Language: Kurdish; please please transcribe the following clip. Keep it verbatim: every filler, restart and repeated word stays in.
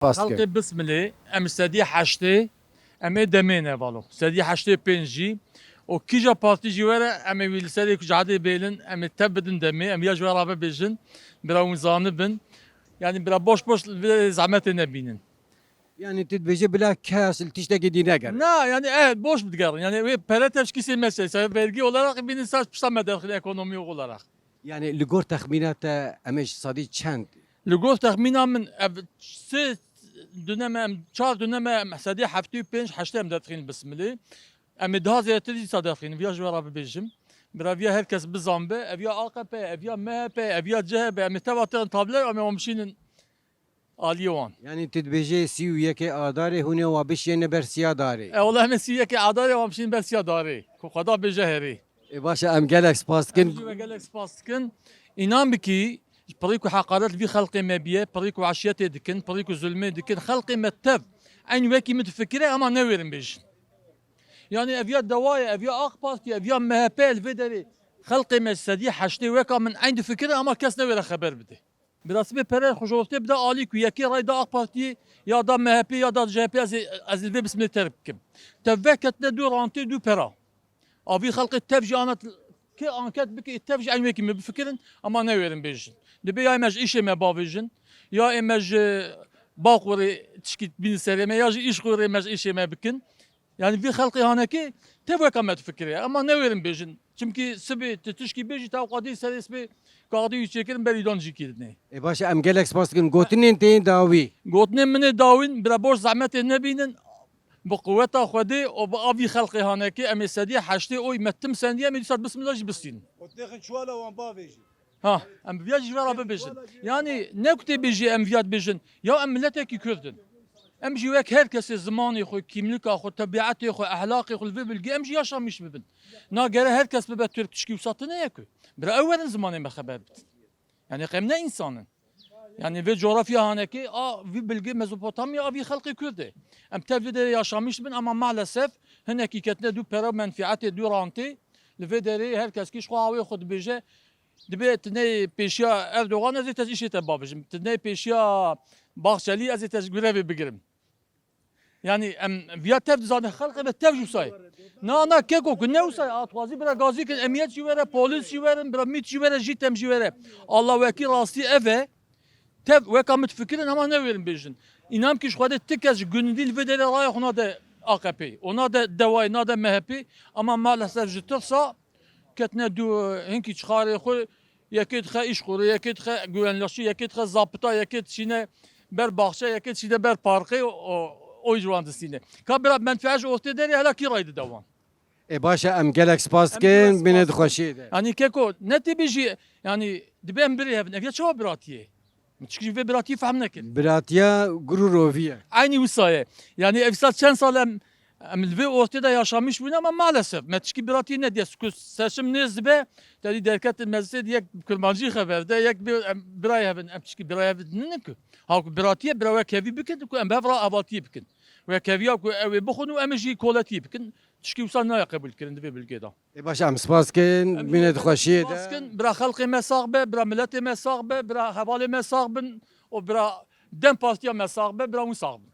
Xelkê bismilê, em sedî heştê, em ê demê ne valo. Sedî heştê pênc jî. Û kîja partî jî were, em ê wî li serê ku cadê bêlin, em ê tev bidin demê, em ya ji we re bibêjin, bira hûn zanibin. Yani bira boş boş vê zehmetê nebînin. Yani tu dibêjî bila kes li tiştekî dî negerin. Na, yani evet, boş bidigerin. Yani wê pere tev ji kîsê me çê. Vergi olarak bînin saç pişta me derxin ekonomi olarak. Yani li gor texmîna te em ê ji sedî çend? Li gor texmîna min ev sê döneme em, çar döneme em sedî heftê û pênc heştê em derxîn bismilê. Em ê daha zêdetir dîsa derxîn. Viya ji we re bibêjim. Bira viya her kes bizanbe. Ev ya A K P, ev ya M H P, ev ya C H P. Em ê teva terin tabler, em ê wan bişînin aliyê wan. Yani tu dibêjê sî û yekê Adarê hûn ê wa bişiyêne ber siya darê. E, wala em ê sî û yekê Adarê wan bişînin ber siya darê. Ku Xweda bêje herê. E, baş e, em gelek spas dikin. Em jî we gelek spas dikin. Înan bikî, pirî ku heqaret vî xelqê me biye, pirî ku eşiyetê dikin, pirî ku zulmê dikin, xelqê me tev eyn wekî min difikire, ema newêrin bêjin. Yani ev ya Dewa ye, ev ya A K Partî ye, ev ya M H P ye, li vê derê xelqê me sedî heştê weka min eyn difikire, ema kes newêre xeber bide. Bira sibê pere xwe ji ortê bide alî ku yekê ray da A K Partiyê, ya da M H P, ya da C H P, ez ê, ez ê li vê bismilê terk bikim. Tev veketine du rantê du pera. A vî xelqê tev jî ana t-, kê anket bike, tev jî eyn wekî min bifikirin, ema newêrin bêjin. Dibê ya ê me ji îşê me bavêjin, ya ê me ji Baqûrê tişkî bînin serê me, ya ji Îşxûrê me ji îşê me bikin. Yani vî xelqê hanekê tev weka me difikire, ema newêrin bêjin. Çimkî sibê tu tişkî bêjî, te qadî serê sibê kaxdê wî çêkirin, berî dan jî kî dinê. E, baş e, em gelek spas dikin. Gotinên te yên dawî. Gotinên min ê dawîn, bira boş zehmetê nebînin. Bi quweta Xwedê û bi a vî xelqê hanekê em ê sedî heştê oy me tim sendiye, em ê dîsa bismillah jî bistînin. Û têxin çuwala wan bavêjin. Ha, em viya jî ji ve re bibêjin. Yani ne ku tê bêjî em viya dibêjin. Ya em miletekî Kurd in. Em jî wek her kesê zimanê xwe, kîmlika xwe, tebiatê xwe, ehlaqê xwe li vê bilgê em jî yaşamîş bibin. Na gere her kes bibe Tirk tişkî wisa tune ye ku. Bira ew werin zimanê me xeber bidin. Yani em ne însan in. Yani vê coğrafya hanekê a vî bilgê Mezopotamya a vî xelqê Kurd e. Em tev vê derê yaşamîş bin ama maalesef hinekî ketine du pera menfiatê du rantê. Li vê derê her kes kî ji xwe hawê xwe dibêje. Dibê tu neyê pêşiya Erdogan, ez ê te ji îşê te bavêjim. Tu neyê pêşiya Bahçelî, ez ê te ji grevê bigirim. Yani em viya tev dizane, xelqê me tev jî wisa ye. Na, na, keko ku ne wisa ye, a dixwazî bira gazî kin, emniyet jî were, polis jî werin, bira mît jî were, jî tem jî were. Allah wekî rastî ev e. Tev weka min difikirin, hema newêrin bêjin. Înan bikî ji Xwedê ti kes ji gundî li vê derê raya xwe nade A K P, û nade Dewayê, nade M H P, ama maalesef ji tirsa ketine du hinkî çixarê xwe, yekê dixe Îşxûrê, yekê dixe Güvenlikçi, yekê dixe Zapita, yekê dişîne ber Baxçe, yekê dişîne ber parkê, o, o ji wan distîne. Ka bira menfeet ji ortê derê hela kî ray dide wan? E, baş e, em gelek spas dikin, bîne di xweşiyê de. Yanî keko, ne tê bêjî, yanî dibe em birê hev in. Ev ya çawa biratî ye? Min çikî ji vê biratiyê fehm nekir. Biratiya gur û rovî ye. Eynî wisa ye. Yanî ev sa çend sal em, em li vê ortê de yaşamîş bûn ama maalesef me tişkî biratiyê nediye. Ku seçim nêz dibe, te dî derket meclisê de yek kurmancî xeber de, yek bê em birayê hev in, em tişkî birayê hev in ninin ku. Ha ku biratiye bira wekhevî bikin ku em bi hev re hevaltiyê bikin. Wekheviya ku ew ê bixwin û em ê jî koletiyê bikin. Tişkî wisa nayê qebûl kirin di vê bilgê de. Ê baş, em spas kin, bîne di xweşiyê de. Em spas kin, bira xelqê me sax be, bira miletê me sax be, bira hevalê me sax bin û bira dem partiya me sax be, bira hûn sax bin.